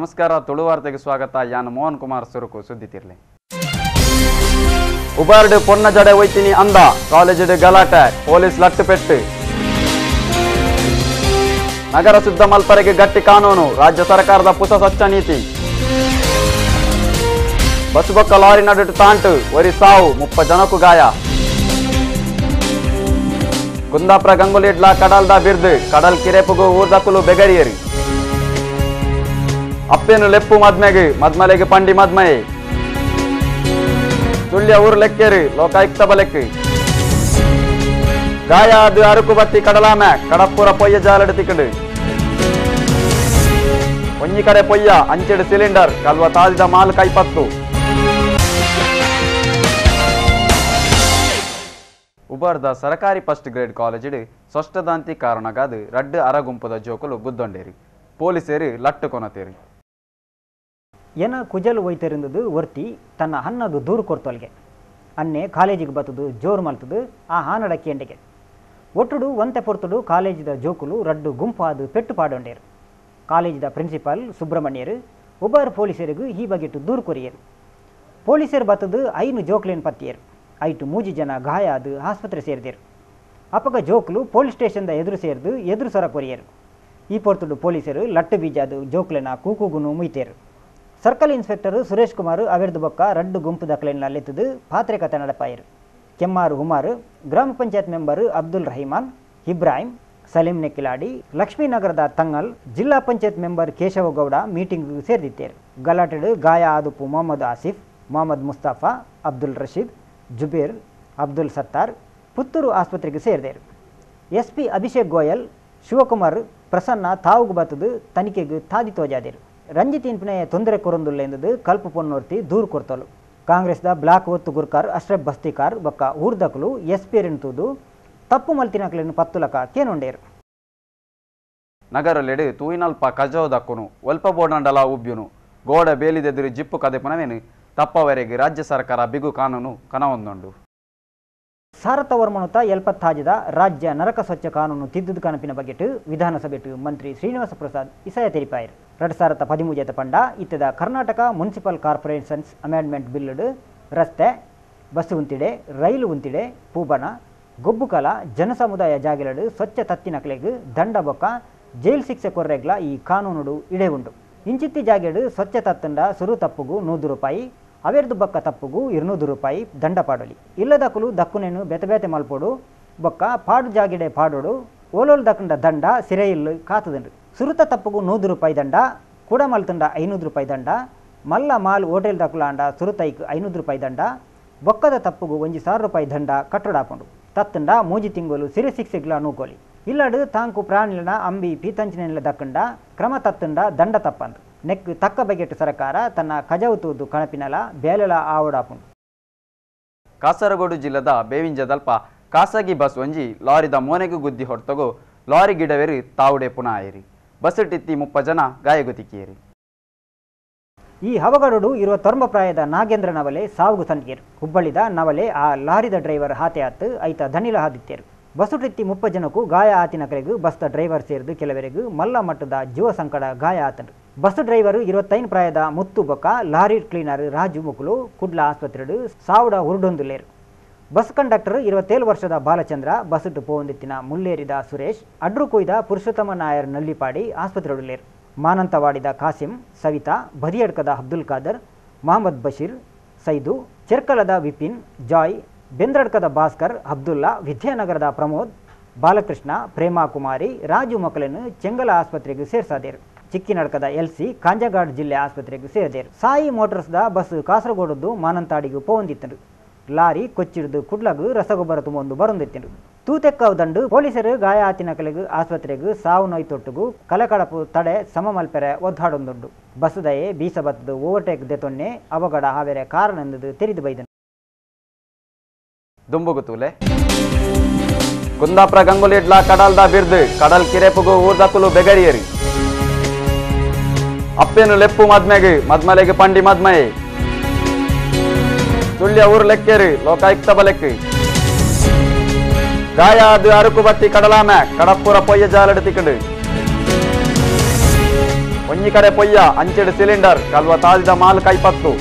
ನಮಸ್ಕಾರ, ತುಳುವಾರ್ತೆಗೆ ಸ್ವಾಗತ. ಯಾನ್ ಮೋಹನ್ ಕುಮಾರ್ ಸುರುಕು ಸುದ್ದಿತಿರ್ಲೆ. ಉಬಾರ್ಡ್ ಪೊನ್ನ ಜಡೆ ಒಯ್ತೀನಿ ಅಂದ, ಕಾಲೇಜಿಡ್ ಗಲಾಟೆ, ಪೊಲೀಸ್ ಲಟ್ಟು ಪೆಟ್ಟು. ನಗರ ಶುದ್ಧ ಮಲ್ಪರೆಗೆ ಗಟ್ಟಿ ಕಾನೂನು, ರಾಜ್ಯ ಸರ್ಕಾರದ ಪುಸ ಸ್ವಚ್ಛ ನೀತಿ. ಬಸ್ ಬೊಕ್ಕ ಲಾರಿ ನಡುಟು ತಾಂಟು, ಒರಿ ಸಾವು, 30 ಜನಕ್ಕೂ ಗಾಯ. ಕುಂದಾಪುರ ಗಂಗುಲಿಡ್ಲ ಕಡಲ್ದ ಬಿರ್ದು, ಕಡಲ್ ಕಿರೆಪುಗು ಊರ್ದಕುಲು ಬೆಗರಿಯರಿ. ಅಪ್ಪೇನು ಲೆಪ್ಪು ಮದ್ಮೆಗೆ, ಮದ್ಮಲೆಗೆ ಪಂಡಿ ಮದ್ಮಯೆ. ಸುಳ್ಯ ಊರು ಲೆಕ್ಕೇರು, ಲೋಕಾಯುಕ್ತ ಬಲೆಕ್ಕು. ಗಾಯ ಅದು ಅರುಕು ಬತ್ತಿ ಕಡಲಾಮೆ, ಕಡಪ್ಪುರ ಪೊಯ್ಯ ಜಾಲಡು ತಿಕ್ಕಡು. ಒಂಜಿ ಕಡೆ ಪೊಯ್ಯ, ಅಂಚೆಡು ಸಿಲಿಂಡರ್, ಕಲ್ವ ತಾದಿದ ಮಾಲ್ ಕೈಪತ್ತು. ಉಬಾರ್ದ ಸರಕಾರಿ ಫಸ್ಟ್ ಗ್ರೇಡ್ ಕಾಲೇಜಿಡು ಸೊಷ್ಟದಾಂತಿ ಕಾರಣಗಾದು ರಡ್ಡು ಅರಗುಂಪದ ಜೋಕುಲು ಗುದ್ದೊಂಡೇರಿ, ಪೊಲೀಸರು ಲಟ್ಟು ಕೊನತೇರಿ. ಎನ ಕುಜಲು ಒಯ್ತರಿಂದದು ಒರ್ತಿ ತನ್ನ ಹನ್ನದು ದೂರು ಕೊರ್ತೊಲ್ಗೆ ಅನ್ನೆ ಕಾಲೇಜಿಗೆ ಬತ್ತದು ಜೋರು ಮಲ್ತದು ಆ ಹಾನಡ ಕೇಂಡಿಗೆ ಒಟ್ಟುಡು ಒಂತೆ ಪೊರ್ತುಡು ಕಾಲೇಜಿದ ಜೋಕುಲು ರಡ್ಡು ಗುಂಪು ಆದು ಪೆಟ್ಟು ಪಾಡೊಂಡೇರು. ಕಾಲೇಜಿದ ಪ್ರಿನ್ಸಿಪಾಲ್ ಸುಬ್ರಹ್ಮಣ್ಯರು ಉಬಾರ್ ಪೊಲೀಸರಿಗೂ ಈ ಬಗೆಟ್ಟು ದೂರು ಕೊರಿಯರು. ಪೊಲೀಸರು ಬತ್ತದು 5 ಜೋಕ್ಲೇನು ಪತ್ತಿಯರು. ಐಟು 3 ಜನ ಗಾಯ ಆದು ಆಸ್ಪತ್ರೆ ಸೇರಿದರು. ಅಪಗ ಜೋಕ್ಲು ಪೊಲೀಸ್ ಸ್ಟೇಷನ್ದ ಎದುರು ಸೇರಿದು ಎದುರು ಸೊರ ಕೊರಿಯರು. ಈ ಪೊರ್ತುಡು ಪೊಲೀಸರು ಲಟ್ಟು ಬೀಜಾದು ಜೋಕ್ಲೆನ ಕೂಕುಗುನು ಮುಯ್ತೇರು. ಸರ್ಕಲ್ ಇನ್ಸ್ಪೆಕ್ಟರ್ ಸುರೇಶ್ ಕುಮಾರ್ ಅವೆರ್ದು ಬೊಕ್ಕ ರಡ್ಡು ಗುಂಪು ದಾಖಲೆಯನ್ನು ಅಲ್ಲೆತ್ತದು ಪಾತ್ರೆ ಕಥೆ ನಡಪಾಯರು. ಕೆಮ್ಮಾರು ಹುಮಾರು, ಗ್ರಾಮ ಪಂಚಾಯತ್ ಮೆಂಬರ್ ಅಬ್ದುಲ್ ರಹಿಮಾನ್, ಇಬ್ರಾಹಿಂ, ಸಲೀಂ ನೆಕ್ಕಿಲಾಡಿ, ಲಕ್ಷ್ಮೀನಗರದ ತಂಗಲ್, ಜಿಲ್ಲಾ ಪಂಚಾಯತ್ ಮೆಂಬರ್ ಕೇಶವಗೌಡ ಮೀಟಿಂಗ್ ಸೇರಿದಿತ್ತೇರು. ಗಲಾಟೆಡು ಗಾಯ ಆದುಪ್ಪು ಮೊಹಮ್ಮದ್ ಆಸಿಫ್, ಮೊಹಮ್ಮದ್ ಮುಸ್ತಾಫಾ, ಅಬ್ದುಲ್ ರಶೀದ್, ಜುಬೇರ್, ಅಬ್ದುಲ್ ಸತ್ತಾರ್ ಪುತ್ತೂರು ಆಸ್ಪತ್ರೆಗೆ ಸೇರಿದರು. ಎಸ್ ಪಿ ಅಭಿಷೇಕ್ ಗೋಯಲ್, ಶಿವಕುಮಾರ್, ಪ್ರಸನ್ನ ತಾವುಗು ಬತ್ತದು ತನಿಖೆಗೆ ತಾದಿ ತೋಜಾದಿರು. ರಂಜಿತ್ ಇನ್ಪಿನೆಯ ತೊಂದರೆ ಕೊರೊಂದುಲ್ಲ ಎಂದದು ಕಲ್ಪು ಪೊನ್ನೋರ್ತಿ ದೂರು ಕೊರ್ತಲು. ಕಾಂಗ್ರೆಸ್ದ ಬ್ಲಾಕ್ ಒತ್ತು ಗುರ್ಕಾರ್ ಅಶ್ರಫ್ ಬಸ್ತಿಕಾರ್ ಬೊಕ್ಕ ಊರ್ದಕುಲು ಎಸ್ ಪಿ ತೂದು ತಪ್ಪು ಮಲ್ತಿನಕಲೆನ್ ಪತ್ತುಲಕ ಕೇನೊಂಡೇರು. ನಗರಲೆಡು ತೂಯಿನಲ್ಪ ಕಜವು ದಕ್ಕುನು, ಒಲ್ಪ ಬೋಡಂಡಲ ಉಬ್ಯುನು, ಗೋಡ ಬೇಲಿದೆದುರು ಜಿಪ್ಪು ಕದೆಪುನವೇನು ತಪ್ಪವರೆಗೆ ರಾಜ್ಯ ಸರ್ಕಾರ ಬಿಗು ಕಾನೂನು ಕನವೊಂದುಂಡು. ಸಾರತವರ್ಮನುತ 76 ರಾಜ್ಯ ನರಕ ಸ್ವಚ್ಛ ಕಾನೂನು ತಿದ್ದುದು ಕನಪಿನ ಬಗೆಟ್ ವಿಧಾನಸಭೆಟು ಮಂತ್ರಿ ಶ್ರೀನಿವಾಸ ಪ್ರಸಾದ್ ಇಸಯ ತೆರಿಪಾಯರು. 2013 ಪಂಡ ಇತ್ತದ ಕರ್ನಾಟಕ ಮುನ್ಸಿಪಲ್ ಕಾರ್ಪೊರೇಷನ್ಸ್ ಅಮೆಂಡ್ಮೆಂಟ್ ಬಿಲ್ಲು ರಸ್ತೆ, ಬಸ್ ಉಂತಿಡೆ, ರೈಲು ಉಂತಿಡೆ, ಪೂಬನ, ಗೊಬ್ಬುಕಲ, ಜನಸಮುದಾಯ ಜಾಗಿಲಡು ಸ್ವಚ್ಛ ತತ್ತಿನಕಲೆಗ್ ದಂಡ ಬೊಕ್ಕ ಜೈಲ್ ಶಿಕ್ಷೆ ಕೊರ್ರೆಗ್ಲ ಈ ಕಾನೂನುಡು ಇಡೆ ಉಂಡು. ಇಂಚಿತ್ತಿ ಜಾಗೆಡು ಸ್ವಚ್ಛ ತತ್ತಂಡ ಸುರು ತಪ್ಪುಗು 100 ರೂಪಾಯಿ, ಅವೆರ್ದು ಬೊಕ್ಕ ತಪ್ಪುಗು 200 ರೂಪಾಯಿ ದಂಡ ಪಾಡೊಲಿ. ಇಲ್ಲದಕುಲು ದಕ್ಕುನೇನು ಬೇತೆ ಬೇತೆ ಮಲ್ಪೊಡು, ಬೊಕ್ಕ ಪಾಡು ಜಾಗಿಡೆ ಪಾಡೋಡು, ಓಲೋಲು ದಕ್ಕಂಡ ದಂಡ ಸಿರೆಯಿಲ್ಲು ಕಾತದಂಡು. ಸುರುತ ತಪ್ಪುಗು 100 ರೂಪಾಯಿ ದಂಡ, ಕೂಡ ಮಲ್ತಂಡ 500 ರೂಪಾಯಿ ದಂಡ, ಮಲ್ಲ ಮಾಲ್ ಹೋಟೆಲ್ ದಕ್ಕುಲಾಂಡ ಸುರುತೈಕ್ 500 ರೂಪಾಯಿ ದಂಡ, ಬೊಕ್ಕದ ತಪ್ಪುಗು 1000 ರೂಪಾಯಿ ದಂಡ ಕಟ್ಟಡಾಪುಂಡು. ತತ್ತಂಡ 3 ತಿಂಗಳು ಸಿರೆ ಶಿಕ್ಷೆಗ್ಲ ನೂಕೋಲಿ. ಇಲ್ಲಡು ತಾಂಕು ಪ್ರಾಣಿಲನ ಅಂಬಿ ಪೀತಂಚಿನೆಲ್ಲ ದಕ್ಕಂಡ ಕ್ರಮ ತತ್ತಂಡ ದಂಡ ತಪ್ಪಂದು. ನೆಕ್ ತಕ್ಕ ಬಗೆಟ್ ಸರ್ಕಾರ ತನ್ನ ಕಜವು ತೂದು ಕಣಪಿನಲ ಬೇಲೆಲ ಆವಡಾಪುಂಡು. ಕಾಸರಗೋಡು ಜಿಲ್ಲೆದ ಬೇವಿಂಜದಲ್ಪ ಖಾಸಗಿ ಬಸ್ ಒಂಜಿ ಲಾರಿದ ಮೋನೆಗು ಗುದ್ದಿ ಹೊಡ್ತಗು ಲಾರಿ ಗಿಡವೇರಿ ತಾವುಡೆ ಪುನಃ ಆಯಿರಿ. ಬಸ್ ಟಿತ್ತಿ 30 ಜನ ಗಾಯಗುತಿಕಿಯರಿ. ಈ ಅವಘಡಡು 29 ಪ್ರಾಯದ ನಾಗೇಂದ್ರ ನವಲೆ ಸಾವುಗು ಸಂದಿಯರು. ಹುಬ್ಬಳ್ಳಿದ ನವಲೆ ಆ ಲಾರಿದ ಡ್ರೈವರ್ ಹಾತೆ ಆತು ಐತ ಧನಿಲ ಹಾದಿತ್ತೇರು. ಬಸ್ಸು ಟಿತ್ತಿ 30 ಜನಕ್ಕೂ ಗಾಯ ಆತಿನ ಕರೆಗೂ ಬಸ್ದ ಡ್ರೈವರ್ ಸೇರಿದು ಕೆಲವರೆಗೂ ಮಲ್ಲ ಮಟ್ಟದ ಜೀವ ಸಂಕಟ ಗಾಯ ಆತನು. ಬಸ್ ಡ್ರೈವರು 25 ಪ್ರಾಯದ ಮುತ್ತು ಬೊಕ್ಕ ಲಾರಿ ಕ್ಲೀನರ್ ರಾಜು ಮುಕುಲು ಕುಡ್ಲ ಆಸ್ಪತ್ರೆಡು ಸಾವುಡ ಉರುಡೊಂದುಲೇರು. ಬಸ್ ಕಂಡಕ್ಟರ್ 27 ವರ್ಷದ ಬಾಲಚಂದ್ರ, ಬಸ್ಸುಟು ಪೋವಂದಿತ್ತಿನ ಮುಲ್ಲೇರಿದ ಸುರೇಶ್, ಅಡ್ರು ಕೊಯ್ದ ಪುರುಷೋತ್ತಮ ನಾಯರ್ ನಲ್ಲಿಪಾಡಿ ಆಸ್ಪತ್ರೆಡುಲೇರು. ಮಾನಂತವಾಡಿದ ಕಾಸಿಂ, ಸವಿತಾ, ಬದಿಯಡ್ಕದ ಅಬ್ದುಲ್ ಖಾದರ್, ಮಹಮ್ಮದ್ ಬಶೀರ್, ಸೈದು, ಚೆರ್ಕಲದ ವಿಪಿನ್, ಜಾಯ್, ಬೆಂದ್ರಡ್ಕದ ಭಾಸ್ಕರ್, ಅಬ್ದುಲ್ಲಾ, ವಿದ್ಯಾನಗರದ ಪ್ರಮೋದ್, ಬಾಲಕೃಷ್ಣ, ಪ್ರೇಮಾ ಕುಮಾರಿ, ರಾಜು ಮಕ್ಕಳನ್ನು ಚೆಂಗಲ ಆಸ್ಪತ್ರೆಗೆ ಸೇರ್ಸಾದೇರು. ಚಿಕ್ಕಿನಡ್ಕದ ಎಲ್ಸಿ ಕಾಂಜಗಾಡ್ ಜಿಲ್ಲೆ ಆಸ್ಪತ್ರೆಗೆ ಸೇರಿದೇರು. ಸಾಯಿ ಮೋಟಾರ್ಸ್ದ ಬಸ್ ಕಾಸರಗೋಡದ್ದು ಮಾನಂತಾಡಿಗೆ ಪೋವಂದಿತ್ತನು. ಲಾರಿ ಕೊಚ್ಚಿಡ್ದು ಕುಡ್ಲಗು ರಸಗೊಬ್ಬರ ತುಂಬೊಂದು ಬರೊಂದಿತ್ತನು. ತೂತೆಕ್ಕವು ದಂಡು ಪೊಲೀಸರು ಗಾಯ ಆತಿನ ಕಲೆಗು ಆಸ್ಪತ್ರೆಗೂ ಸಾವು ನೋಯ್ ತೊಟ್ಟುಗು ಕಲೆಕಡಪು ತಡೆ ಸಮಮಲ್ಪೆರೆ ಒದ್ದಾಡೊಂದುಂಡು. ಬಸ್ಸುದಯೆ ಬೀಸ ಬತ್ತದು ಓವರ್ಟೇಕ್ ದೆತೊನ್ನೆ ಅವಘಡ ಹಾವೆರೆ ಕಾರಣೆಂದು ತೆರಿದು ಬೈದನು. ದುಂಬುಗುತೂಲೆ ಕುಂದಾಪುರ ಗಂಗುಲಿಡ್ಲ ಕಡಲ್ದ ಬಿರ್ದು, ಕಡಲ್ ಕಿರೆಪುಗು ಊರ್ದಕುಲು ಬೆಗರಿಯರಿ. ಅಪ್ಪೇನು ಲೆಪ್ಪು ಮದ್ಮೆಗೆ, ಮದ್ಮಲೆಗೆ ಪಂಡಿ ಮದ್ಮಯೆ. ಸುಳ್ಯ ಊರು ಲೆಕ್ಕೇರು, ಲೋಕಾಯುಕ್ತ ಬಲೆಕ್ಕು. ಗಾಯ ಅದು ಅರುಕು ಬತ್ತಿ ಕಡಲಾಮೆ, ಕಡಪ್ಪುರ ಪೊಯ್ಯ ಜಾಲಡು ತಿಕ್ಕಡು. ಒಂಜಿ ಕಡೆ ಪೊಯ್ಯ ಅಂಚೆಡ್ ಸಿಲಿಂಡರ್ ಕಲ್ವ ತಾದಿದ ಮಾಲ್ ಕೈಪತ್ತು.